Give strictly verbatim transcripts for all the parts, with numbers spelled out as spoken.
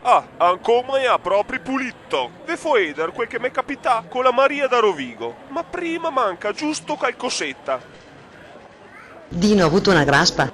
Ah, ancò magnà propri pulito. Ve fo veder quel che m'è capità co la Maria da Rovigo, ma prima manca giusto calcoseta. Dino, vuto na graspa?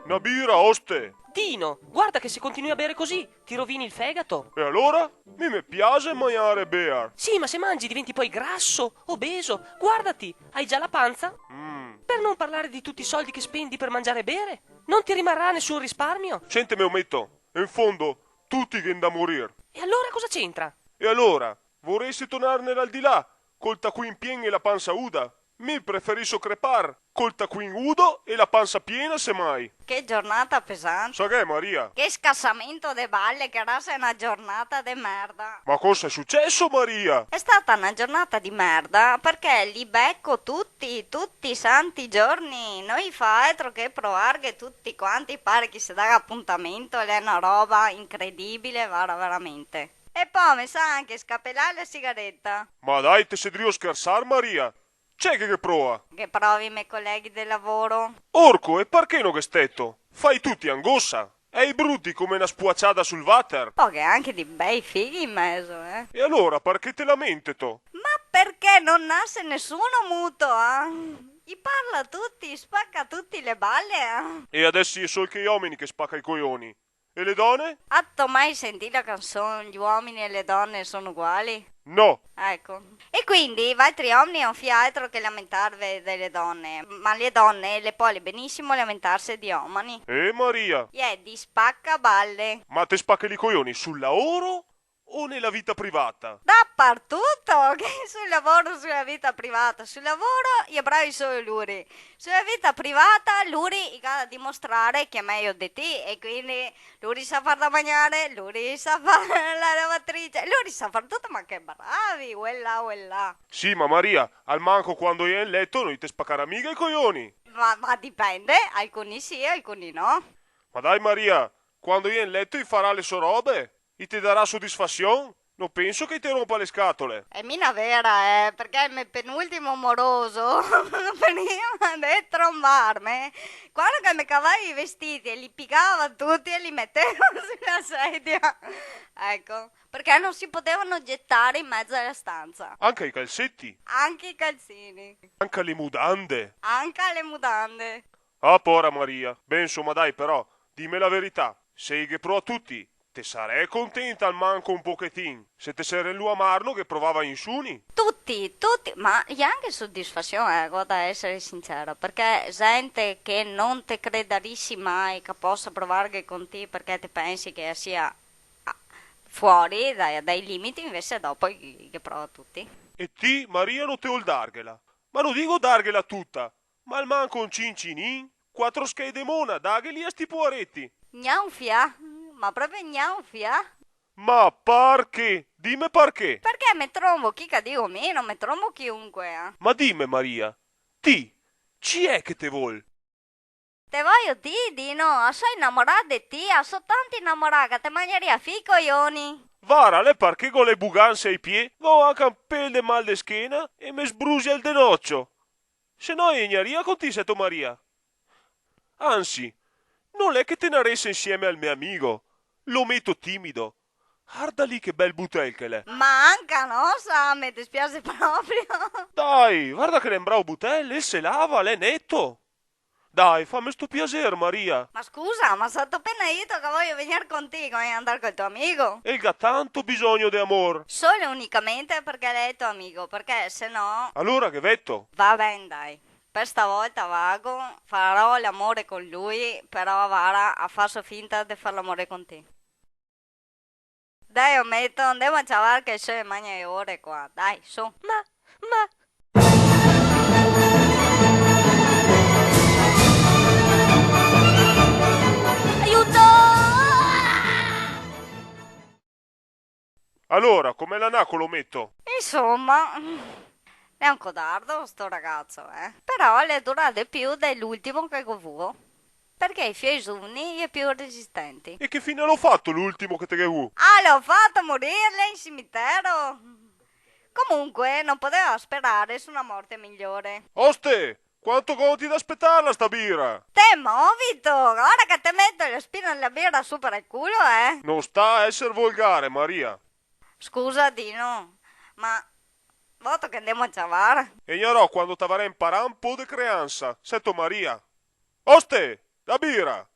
Na bira, oste! Dino, guarda che se continui a bere così, ti rovini il fegato. E alora? Mi me piaxe magnare e bear. Sì, ma se mangi diventi poi grasso, obeso. Guardati, hai già la panza. Mm. Per non parlare di tutti i soldi che spendi per mangiare e bere. Non ti rimarrà nessun risparmio. Senteme, ometo, in fondo, tuti gh'en da morir. E allora cosa c'entra? E alora, voresi tornar nel aldilà, col tacuin pien e la pansa uda? Mi preferiso crepar col tacuin udo e la pansa piena, se mai. Che giornata pesante. Sa che, Maria? Che scasamento de balle, che rasa, xe na giornata de merda. Ma cosa xe suceso, Maria? Xe stata na giornata de merda, parché li beco tuti, tuti i santi giorni. No i fa altro che provarghe tuti quanti, pare che i se daga apuntamento, l'è na roba incredibile, vara, veramente. E po' me sa anche scapelare la sigareta. Ma dai, te si drio schersar, Maria? Chi xe che ghe prova? Ghe provi i me coleghi de lavoro. Orco, e parché no ghe steto? Fai tuti angosa. E i bruti come na spuaciada sul water. Po' ghe anche dei bei fighi in mezo, eh. E alora, parché te lamenti, to? Ma perché non nasce nessuno muto, ah? I parla tuti, i spaca tuti le balle, ah? E adeso i è sol che i omini che spaca i coioni. E le done? Ato mai sentì la canson "Gli uomini e le donne sono uguali"? No. Eco. E quindi, valtri omini no fia altro che lamentarve dele done, ma le done le pole benisimo lamentarse di omani. Eh, Maria! Iè, di spacaballe. Ma te spache li coioni sul laoro o nela vita privata? Dapartuto! Che sul lavoro, sula vita privata. Sul lavoro i è bravi solo luri. Sula vita privata luri i ga da dimostrare che i è mejo de ti, e quindi luri i sa far da magnare, luri i sa far la lavatrice, luri i sa far tuto, ma che bravi, uelà, uelà. Sì, ma Maria, almanco quando i è in leto no i te spacarà miga i coioni. Ma, ma dipende, alcuni sì, alcuni no. Ma dai, Maria, quando i è in leto i farà le so robe. I te darà sodisfasion? No penso che i te ronpa le scatole. Xe mia vera, eh, parché el me penultimo moroso, prima de trombarme, quando che me cavava i vestiti e li pigava tuti e li meteva sula sedia. Eco, parché no se podeva getare in mezo a la stanza. Anca i calseti? Anca i calsini. Anca le mudande? Anca le mudande. Ah, pora Maria. Ben, insoma, dai, però, dime la verità. Se i ghe prova tuti, te sarè contenta almanco un pochetin? Se te sere in lu amar no ghe provava nisuni? Tuti, tuti, ma i è anche sodisfasion, eh, go da esare sincera, parché zente che no te credarisi mai che posa provarghe con ti parché te pensi che sia, ah, fuori dai, dai limiti, invese dopo i, i ghe prova tuti. E ti, Maria, no te vol darghela? Ma no digo darghela tuta, ma almanco un cincinin, quatro schei de mona, dagheli a sti povareti. Gnanca un fià, ma proprio gnanca un fià. Ma parché? Dime parché. Parché me trombo chi che digo mi, no me trombo chiunque, eh. Ma dime, Maria, ti, chi xe che te vol? Te voio dì, Dino, a so inamorà de ti, a so tanto inamorà che te magnaria fin i coioni. Vara, l'è parché go le buganse ai pie, go anca un pel de mal de schena e me sbrusia el denocio. Se no, i gnaria con ti, seto Maria. Ansi, no l'è che te narese insieme al me amigo, l'ometo timido? Varda lì che bel butel che l'è. Ma anca no, sa, me despiase proprio. Dai, varda che l'è un bravo butel, el se lava, l'è neto. Dai, fame sto piaser, Maria. Ma scusa, ma sa, te go pena dito che voio vegner con ti, come andar col to amigo? El ga tanto bisogno de amor. Solo e unicamente parché l'è to amigo, parché se no... Alora ghe veto. Va ben, dai. Par sta volta vago, farò l'amore con lui, però vara, a faso finta de far l'amore con ti. Dai, ometo, ndemo a ciavar che so e magna e ore qua. Dai, su. Ma, ma... Aiuto! Alora, come l'è nà co l'ometo? Insoma, l'è un codardo sto ragazo, eh. Però l'è durà de più de l'ultimo che go vuo. Parché i fioi zoveni i è pì resistenti. E che fine l'ha fato l'ultimo che te ghe vu? Ah, l'ho fatto morire in cimitero! Comunque, non poteva sperare su una morte migliore. Oste! Quanto gonti da spetarla sta bira? Te movito! Ora che te meto la spina della birra su per il culo, eh! Non sta a eser volgare, Maria. Scusa, Dino, ma voto che andemo a ciavar? E gnarò quando t'avarè imparà un po' de creansa, seto Maria. Oste, la bira!